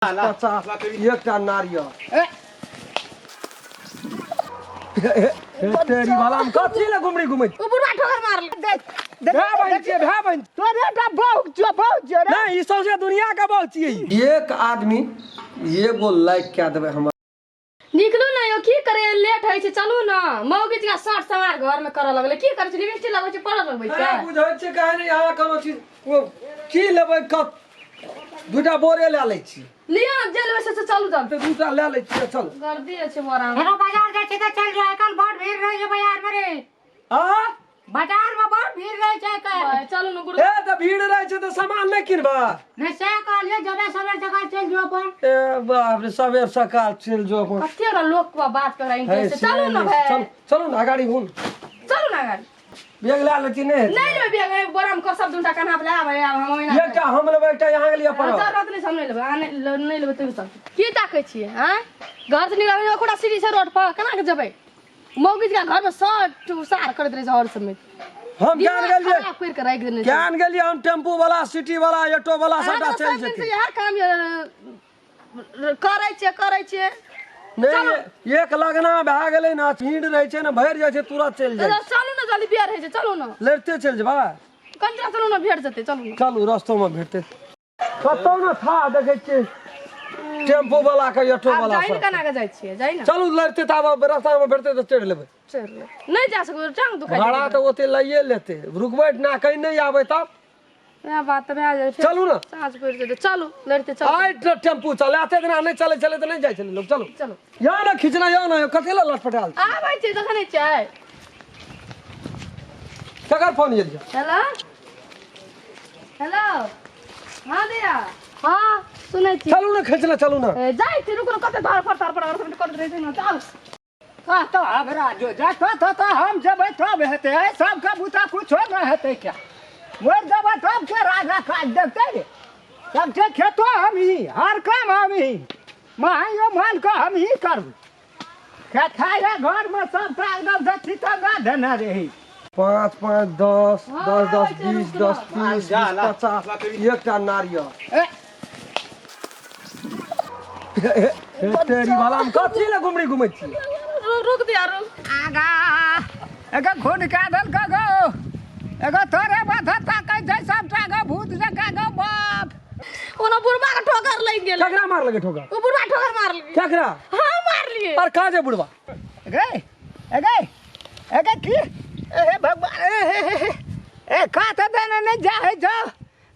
50 एकटा नारियल। तेरी वाला हम कथी ले घुमड़ी घुमै ओ बुढ़वा ठोकर मारल। देख। भाय बहन छियै, भाय बहन। तोरे टा बहु छियो, बहु छियो रे। नहीं, ई सौंसे दुनिया के बहु छियै। एक आदमी एगो लाइक कए देबै हमर। निकलू ने यौ, की करे लेट होइ छै, चलू ने। मौगी जकाँ सट समार घर में करऽ लगलै। की करै छै? लिपस्टिक लगबै छै, पाउडर लगबै छै। अरे बुझै छै काहे नहि अहाँ कोनो चीज ओ, की लेबै? कत दूटा बोरे लए लै छी। लिअ ने, जे लेबै से, चलू जल्दी। तऽ दूटा लए लै छी, चल। गर्दी छै बड़ा। हेलो, बाजार जाइ छी तऽ चल जो, आइ काल्हि बड़ भीड़ रहै छै बाजार में रे। आ बाजार में बड़ भीड़ रहै छै आइ काल्हि। चलू ने गुरु। ए तऽ भीड़ रहै छै तऽ सामान नहि किनबा? नहि, सएह कहलियै, जेबै सबेर सकाल चलि जो अपन। ए बाप रे, सबेर सकाल चलि जो अपन। कते ओकरा लोक के बात करै है, इंटरेस्ट। चलू ने भाई। चल, चलू ने अगाड़ी घूम। चलू ने अगाड़ी। बैग लए लै छी, नहि हेतै? नहि लेबै बैग, एहि बोरा में कसब दूटा कन्हा पर लए आबै आब हम ओहिना। एकटा हम लेबै, एकटा यहाँ के लिए पड़त। जरूरत नहि छै, हम नहि लेबै। अहाँ नहि लेबै तैयो चलतै। की ताकै छियै? आँय, घर से निकलबै, ओकरा सीढ़ी छै रोड पर, केना के जेबै? मौगी जकाँ घर में सब सार करैत रहै छै हर समय। हम ज्ञान दिमाग गेलियै। खराब करि के राखि देने छै। ज्ञान गेलियै हम, टेम्पू वाला, सिटी वाला, ऑटो वाला अहाँ सबटा तऽ चलि सब दिन से जेतै। इएह काम करै छियै, करै छियै। नहि, एक लगना भए गेलै ने, भीड़ रहै छै ने, भरि जाइ छै, तुरंत चलि जाइ छै। चलू ने जल्दी, बेर होइ छै, चलू ने। लड़िते चलि जेबै। कनिटा चलू ने, भेट जेतै, चलू ने। चलू, रस्तो मे भेटतै कतौ ने। था देखै छियै टेम्पू वाला के, ऑटो आब वाला जाइ ने। सब केना के जाइ छियै? जाइ ने। चलू लड़ते तऽ आब रास्ता मे भेटतै तऽ चढ़ि लेबै। चलि लेबै। नहि जा सकबै, टांग दुखाइ भाड़ा तऽ ओते लैए लेतै। रुकबै ना, कहीं नहि आबै तब। इएह बात तऽ भए जाइ छै। चलू ने। साँझ पड़ि जेतै, चलू लड़िते चलू। आइ तऽ टेम्पू चले, एते दिना नहि चलै छलै तऽ नहि जाइ छलै लोक। चलू। चलू। यहाँ ने खींचना, यहाँ ने। कथी लए लटपटायल छी? आबै छियै, देखै छियै। ककर फोन एल? हेलो हेलो, हाँ दैया, हाँ सुनै छी। चलू ने खींचना, चलू ने। ए, जाइ छी, रुकू ने। कते धर फर धर फर करैत रहै छै ने, चल। कह तो हमरा जो जा तो तो तो हम जेबै तब हेतै। ऐ सबके बूता कुछो नहि हेतै। क्या मरि जेबै तब के राजा काज देखतै रे? सबके खेतो हम ही, हर काम हम ही, मायो माल के हम ही करबै। खाया घरमे सबटा एकदम से चितंगा देने रही। 5 5 10 हाँ, 10 10 आबै छै, 20 रुकू 10 ने। 30 20 50 एकटा नारियल। ए तेरी वाला हम कथी लए घुमड़ी घुमै छी? रुक रुक दिया, रुक। आगा एगो खून का दल का गो, एगो तोरे माथा ताकै छै सबटा गो, भूत जकाँ गो बाप। ओना बुढ़बा के ठोकर लागि गेल। केकरा मार लगे ठोकर? ओ बुढ़बा ठोकर मारलियै। केकरा? हाँ, मारलियै। पर कहाँ छै बुढ़वा? गे ए गे ए गे, की ए हे भगवान, ए हे हे हे ए का तऽ देने नहि जा है, जो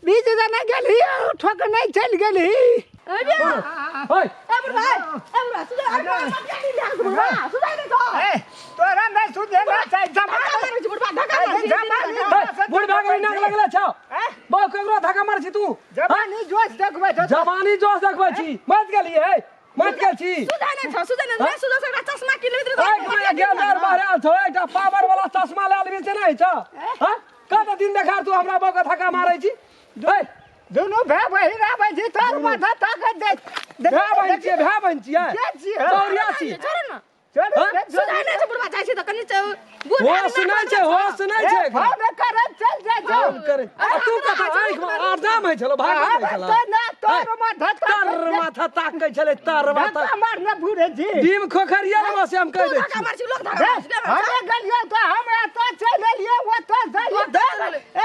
बीच देने गेलही, ठोक नहि चलि गेलही। ए बिया। ओए। ए बुढ़बा, ए बुढ़बा, सुझा, अरे बुढ़बा, बुढ़बा, सुझा दे तो। ए तोरा नहि सुझे ना चाही। धक्का मारै छै बुढ़बा, धक्का मारै छै। जमानी। बुढ़वा के नाक लगले छौ। बहु केकरो धक्का मारै छी तू? जवानी जोश देखबै छौ। जवानी जोश देखबै छी। मत गेली है, मत गेल छी। सुझा नहि छौ, सुझा नहि, नहि सुझा से एकरा चश्मा किन लेबै तऽ। आँखि में गेल बाहर आयल छौ, एकटा पावर वाला चश्मा लए लेबही से नहि छौ? हँ, कत दिन देखार तू हमरा बहु के धक्का मारै छी? है। दुनू भाय बहिन आबै छी, तोर माथा ताकत दे। भाय बहिन छियै, भाय बहिन छियै। के छियै? चौरिया छी। छोड़ो ने। चलू हाँ? रे, सुझा नहि छै बुढ़बा, जाइ छै तऽ कनि बूढ़ होश आदमी नहि छै, होश नहि छै एकरा। फोन करैत चल जाइ छौ। फोन करे आ तू कतऽ आँखि में आरजाम होइ छलो, भाग आबै जाइ छलो। तऽ ना, तोर माथा तर ताकत दे। माथा ताकै छलै, तर माथा। धक्का मारने बुढ़े छी। डीम खोखरिया ने से हम कहि दै धक्का छी। मारै छै लोक, धक्का मारै छै। हमे गेलियो तऽ हम एतऽ चलि एलियै, ओतऽ जाइए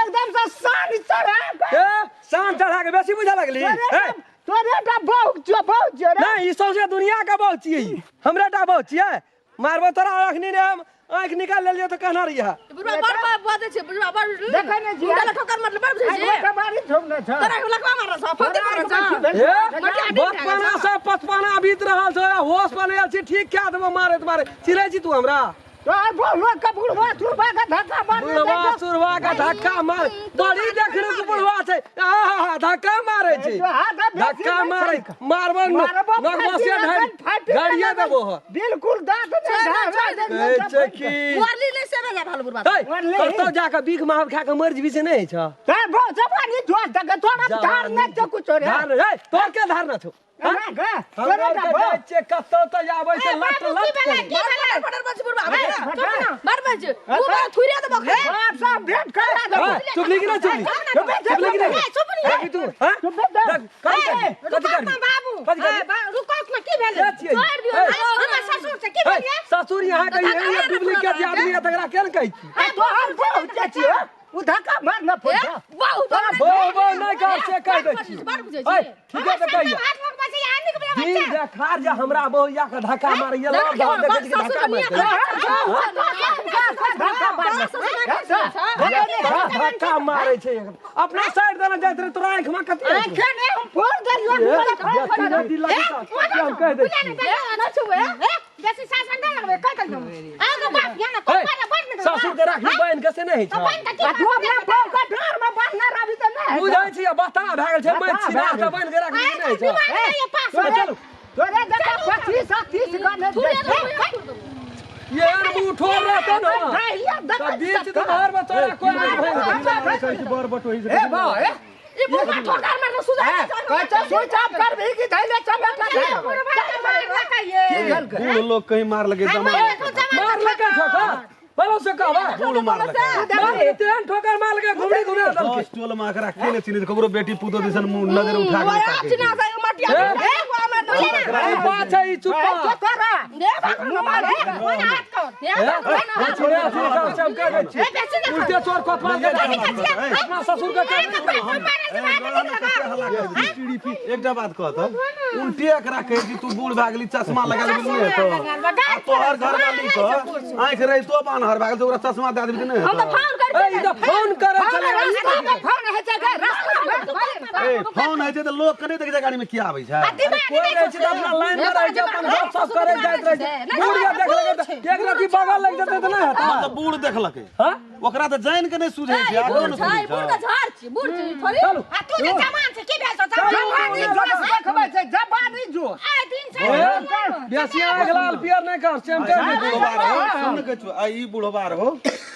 एकदम से शान चढ़ा कऽ। ए, शान चढ़ा के बेसी बुझऽ लगली तोरे हे? तोरे टा बहु छियो, बहु छियो रे। नहीं, ई सौंसे दुनिया के बहु छियै ई। हमरे टा बहु छियै? मारबो तोरा अखनी ने, हम आँखि निकाल लेलियै तऽ कहना रहियै। बुढ़बा बड़ बड़ बजै छै, बुढ़बा बड़। देखै नै छियै? हुनका लए ठोकर मारले, बड़ बुझै आइ छै। गोटा बारी ठोकने छ। तोरा लकवा मारल छौ, फौती मारल छौ। ए मटिया डीम खा गेल बचपना छौ। से पचपना बीत रहल छौ, होश पर नहि आयल छी। ठीक कए देबो मारैत मारैत। चिड़ै छी तू हमरा? तोहर बहु लोक के बुढ़वा सुरवा के धक्का मारने बुढ़वा जाइ छौ। सुरवा के धक्का मार। बड़ी देखने के बुढ़वा छै, आहा, धक्का मारै छै। जो हाथ बेसी धक्का नहि मारै छै। मारबो मारबो नगमसिया फाटि ढारि फाटि गाड़िए देबो ह। बिल्कुल दाँत नहि छोड़ि दे, धारा छोड़ि दे। देने कहै छै की मरली नहि से भेल भाल बुढ़बा। है, मरली। कतौ जाके भीख मांग खा के मरि जेबही से नहि छ? तोहर बहु जवानी जोश देखे, तोरा धार नहि छौ कुछो रे। धार है तोर के धार न छौ। एना गे हमरा तोरे आरके टा जाइ छियै कतौ तऽ आबै छै लट लट करी। बड़ बड़ बुढ़बा बड़ बड़ मुंह थुरिया देबो बाप सब भेंट करा देबो। हाँ, चुपली कि ना चुपली? चुपली कि नहीं? चुपली। देखी तू, हाँ? चुप दे। देख, कथी करबी? कथी करबी? बाबू कथी करबी? रुको ना की भेलै के छियै? छोड़ दियौ ए, हमर ससुर से की ए, भेलै ससुर यहाँ के ये डुप्लीकेट जे आदमी है तकरा केन कहै छी? आ तोहर बहु जे छियै उ धक्का मार न फोड़ बहुत बो बो नहि कर से कहि दै छी। बड़ बुझै ए, छी ठीके तऽ कहिया। हाथ लगबै छै आदमी के दिन देखार जे हमरा बहुया के धक्का मारैया लाभ धाव देखै छी कि धक्का मारि दैया। धक्का मारै छै अपना साइड देने जाइत रहे तोरा आँखि में कथी होइ छै? आँखे नहि हम फोड़ देलियौ। ए, नदी लगी तऽ हम कहि दै छी। बेसी शासन नहि लगबै कहि देलियौ आगे बाप या ना ए, कोपारा बड़ ने ससुर के राखी बान्हि के से नहि होइ छै। बन के आ तू अपना बहु के डाँर में बान्हने रहबी तऽ नहि हेतौ। बुझै छी बता भए गेल छै मैं बता छिनार भए तऽ बान्हि के राखी नहि होइ छै। दिमाग नहि पास तोरे चलू। तोरे जकाँ 25 आ 30 गो नहि दै छै। ये मुठो रहतौ ने धैर्य तऽ देखै बीच दुपहर में तोरा कोई नहि भागि देतौ। बर बटोही ए बा ए ई बुढ़बा ठोकर मारने सुझा कहै छै स्विच ऑफ करबही कि धैले चमे कर की भेल गे? बूढ़ लोग कहीं मार लगे जमा मारलकै ठोकर बोलो से कहबा बूढ़ मार लगे मारलकै तेहन ठोकर मारलकै घुमड़ी घुमा देलकै। 10 टोल में एकरा के ने चिन्है छै, ककरो बेटी पुतोह दिसन मुंह नजर उठा के नहि ताकै छै। मटिया ई बात छै ई ए, चुप्पा तो तोरा उल्टे चोर कोतवाल के अपना ससुर के एकटा बात कहत उल्टे एकरा कहै छी तू बूढ़ भए गेली चश्मा लगा लेबही नहि हेतौ आ तोहर घरवाली के आँखि रहितो बान्हर भए गेल तऽ ओकरा चश्मा दए देबही तऽ नहि हम हेतौ तऽ फोन कर ए, ई तऽ फोन करै छलै। फोन होइ छै गे, रास्ता में। ए फोन होइ छै तऽ लोक के नहि देखै छै गाड़ी में की आबै छै कोई रहै छै तऽ अपना लाइन में रहै छै अपन गप सप करै जाइत रहै छै। बूढ़ के देख लेबै तऽ एक रति बगल लागि जेतै तऽ नहि हेतै। तऽ बूढ़ देखलकै हाँ? ओकरा तऽ जानि के नहि सुझै छै आरो ने छै सुझै बूढ़ छै के झाड़ छी बूढ़ छी थोड़ी चलू आ तू जे जवान छै की भेल छौ जवानी जोश देखबै छै जवानी जोश आइ दिन छै ए, बेसी आँख लाल पियर नहि कर से हम कहि दै छी। बुढ़बा रहो सुन के छु आ ई बुढ़बा रहो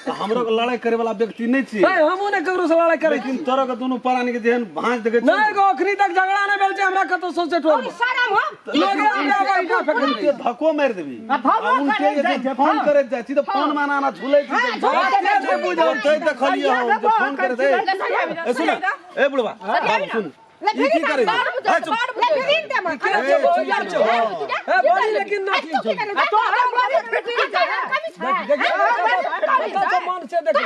आ हमरो के लड़ाई करे वाला व्यक्ति नहि छियै। नहीं हमहूँ नहि ककरो से लड़ाई करै छी। लेकिन तोरा के दुनू प्राणी के जेहन भाँज देखै छियौ नहीं गो अखनी तक झगड़ा नहीं भेल छै हमरा कतौ सौंसे टोल में। शरम हो लोगे हमरा ईटा फेकल उल्टे धक्को मारि देबी। आ फोनो आ उल्टे करैत जे जाइ छै, फोन फोन। करैत जाइ छी तऽ फोन मे एना एना झुलै छी बाते नहि बुझल ओतै देखलियै हम जे फोन करैत ए सुन ए बुढ़बा बाबू सुन ई की करै छै? ए, चुप। के छै बहुया छौ? ए बड़ी लेकिन ना ठीक छौ। आ तोहर बड़ी फिटिंग छै। देख देख कतौ से मन से देख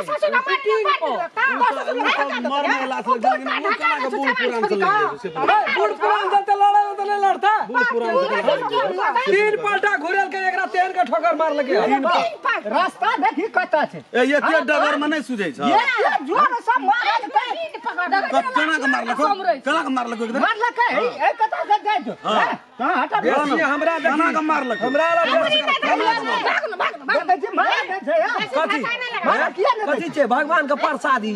फिटिंग पर। मर महिला से लेकिन ओ केना के बूढ़ पुरान से लड़ि जाइ छै से ए, बूढ़ पुरान से तऽ लड़े तऽ नहीं लड़ता। बूढ़ पुरान से लड़ि जाइ छै। तीन पलटा घुरेल के एकरा तेहन के ठोकर मार लगे। रास्ता देखी कतऽ छै। ए एते डगर में नहि सुझै छै। ये जोर से मारलकै। केना के मारलको केना के मारलको एकदम मारलकै ए कतऽ से जाइ छौ? हाँ। तों हटा बेसी हमरा देखी केना के मारलको हमरा लग बेसी देखै छी मारा दै छै हँ। कथी मारा किया नहि दै कथी छै भगवान के प्रसादी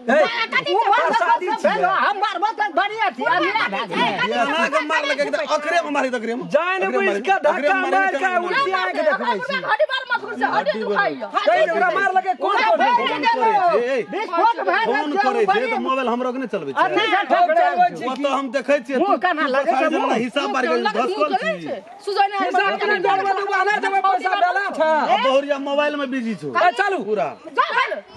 ए उ मारलकै प्रसादी से छियै। भेलो, हम मारबो तऽ बढ़िआँ छी, अन्याय भए गेलै। केना के मारलक एकदम अखरे में मारी तकरे में जान बुझ के धक्का मार के उल्टी आंख देखबै छी। हड्डी बाल मत घुर से हड्डी दुखाइयो। कहि ओकरा मार लगे कोन कोन फोन करै छै ए, विस्फोट भए फोन गेल छै, करै छै बड़ी तऽ मोबाइल हमरो के नहि चलबै छै। अथी से ठोक चलबै छी ओतऽ हम देखै छियै मुँह केना लगै छै, मुँह? हिसाब बार गेल धसकल छी। सुजै नहि हिसाब के नहि जोड़बै दुबारा देबै पैसा बेला छै। आ बहुरिया मोबाइल में बिजी छौ। ए चलू पूरा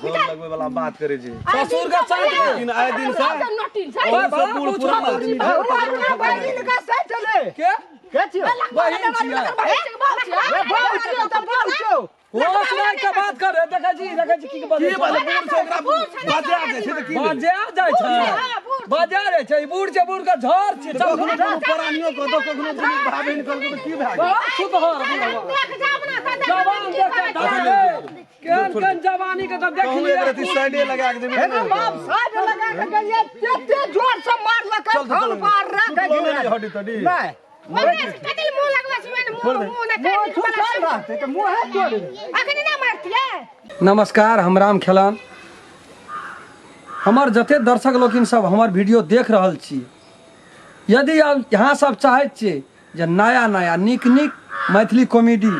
जोर लगबै वाला बात करै छै। ससुर के साथ में लेकिन आइ दिन से नटिन छै। और सब बूढ़ पुरान आदमी छै। उ अपना बहिन के साथ ले। के के छियौ? बहिन छियै। ए, बहु छियौ तऽ बहु छियौ। होश राखि के बात करे देखै छी देखै छी की की बजै छै। बात बूढ़ छै ओकरा बजा जाइ छै तऽ की भेलै? बजा जाइ छै बजा जाइ छै ई बूढ़ छै बूढ़ के झड़ छै। चल कखनो दुनू प्राणियो कहतो कखनो दुनू भाय बहिन कहलको तऽ की भए गेल? बहुत सुधर जवान देख केहन केहन जवानी के तऽ देख कहूँ लिअ। एक रति साइडे लगा के देबै हे बाप साइड लगा के गेलियै तेते जोर से मारलकै चल चल फोन मार रहे सुतलो नहि हड्डी तड्डी। नहि मुँह छुटल रहतै तऽ मुँहे तोड़ि नमस्कार, हम राम खेलान। हमर जते दर्शक लोकिन सब हमर वीडियो देख रहल छी, यदि अब यहाँ सब चाहैत छियै जे नया नया नीक नीक मैथिली कॉमेडी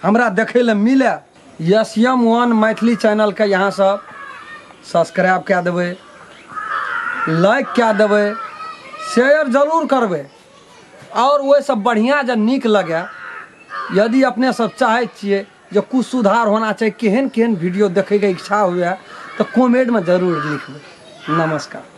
हमरा देखै लए मिले, एस एम वन मैथिली चैनलके यहाँ सब सब्सक्राइब कए देबै, लाइक कए देबै, शेयर जरूर करबै। आओर ओहिसँ बढ़िआँ जे नीक लगै, यदि अपने सब चाहै छियै जे कुछ सुधार होना चाही, केहन केहन वीडियो देखैके इच्छा हुए, तऽ कमेंटमे जरूर लिखबै। नमस्कार।